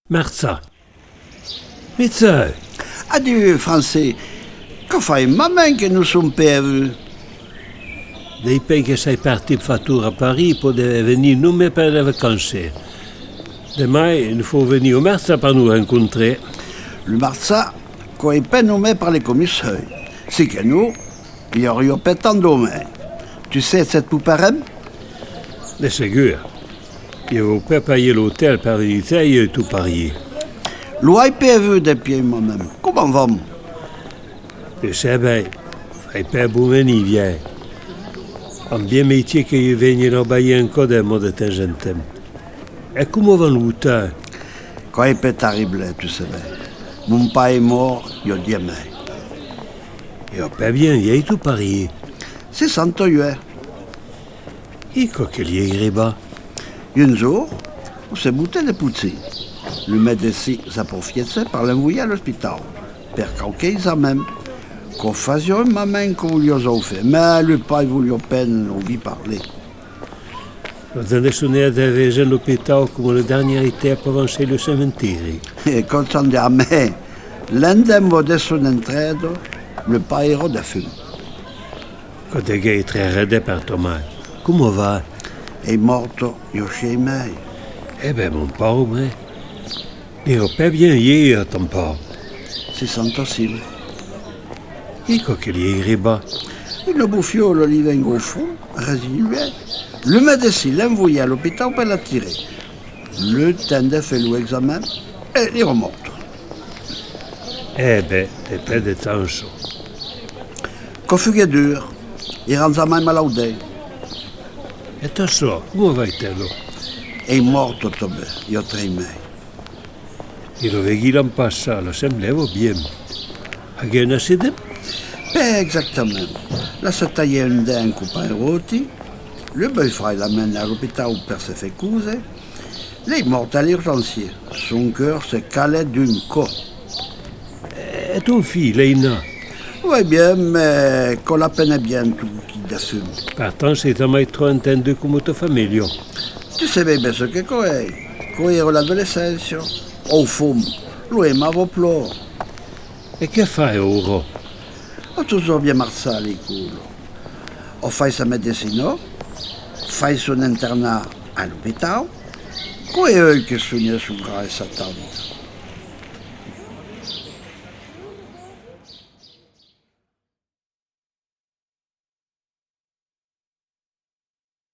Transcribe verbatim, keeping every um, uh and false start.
Marchar. Michel! Adiu, Francés. Quò fai un moment que nos som pas vus. Despuei que soi partit far torn a París, pòde venir nonmàs per las vacanças. Demai, nos fau venir au marchar per nos rencontrar. Lo marchar, quò es pas nonmàs per las comissueis. Si que non, i auriá pas tant d'òmes. Tu sas çò que pòt parem? De segur. Ieu vau pas paiar l'otèl per venir chas ieu, tot parier. Lo ai pas vus despuei un moment. Coma vam? Tu sas ben, fai pas bon venir, vièlh. Am bien mestier que ieu veni la balhar un còp de mòt de temps en temps. E coma van los temps? Quò es pas terrible, tu sas ben. Mon paire es mòrt i a dies mes. Ieu pas bien vièlh, tot parier. Seissanta-uech. E quò que li es arribat? Un jorn, se botet de pochir. Lo medecin s'aprofiècha per l'envoiar a l'ospitau, per quauques examens. Quò fasiá un moment quò voliá ja far, mas lo paire voliá pas n'auvir parlar. Los ans de son èra de vegem l'ospitau coma lo darnier estèp avant ser lo cementeri. E quò chanja armai. L'endemn de son entrada, lo paire èra defum. Quò deguet èstre raisit per Thomas. Coma va? Es mòrt i a sièis mes. E ben, mon paure. N'èra pas bien vièlh, tanpauc. Seissanta-sièis. E quò que li es arribat? Una bofiòla li vengó au front, res de luènh. Lo medecin l'envoiá a l'ospitau per la tirar. Lo temps de far los examens, e l'èra mòrt. E ben, te pèrdes de chança. Quò fuguet dur, èra jamai malaudet. E ta sòr, coma vai-te-la? Es mòrta tanben, i a tres mes. Ieu la veguí l'an passat, la semblava bien. Aguet un accident? Pas exactament. La se talhèt un dent en copar un ròti. Lo bèu-fraire la menèt a l'ospitau per se far cóser. L'es mòrta a l'urgéncia. Son còr se calèt d'un còp. E ton filh, l'ainat? Vai bien, mas quò la pena bien, tot, tot defum. Pertant, soi jamai tròp entendut coma ta familha. Tu sabes ben çò que quò es. Quò èra l'adolescéncia. Au fons, lo aimava plan. E que fai aura? A totjorn bien marchat a l'escòla. A fait sa medecina, fait son internat a l'ospitau. Quò es ieu que sonha son gran e sa tanta.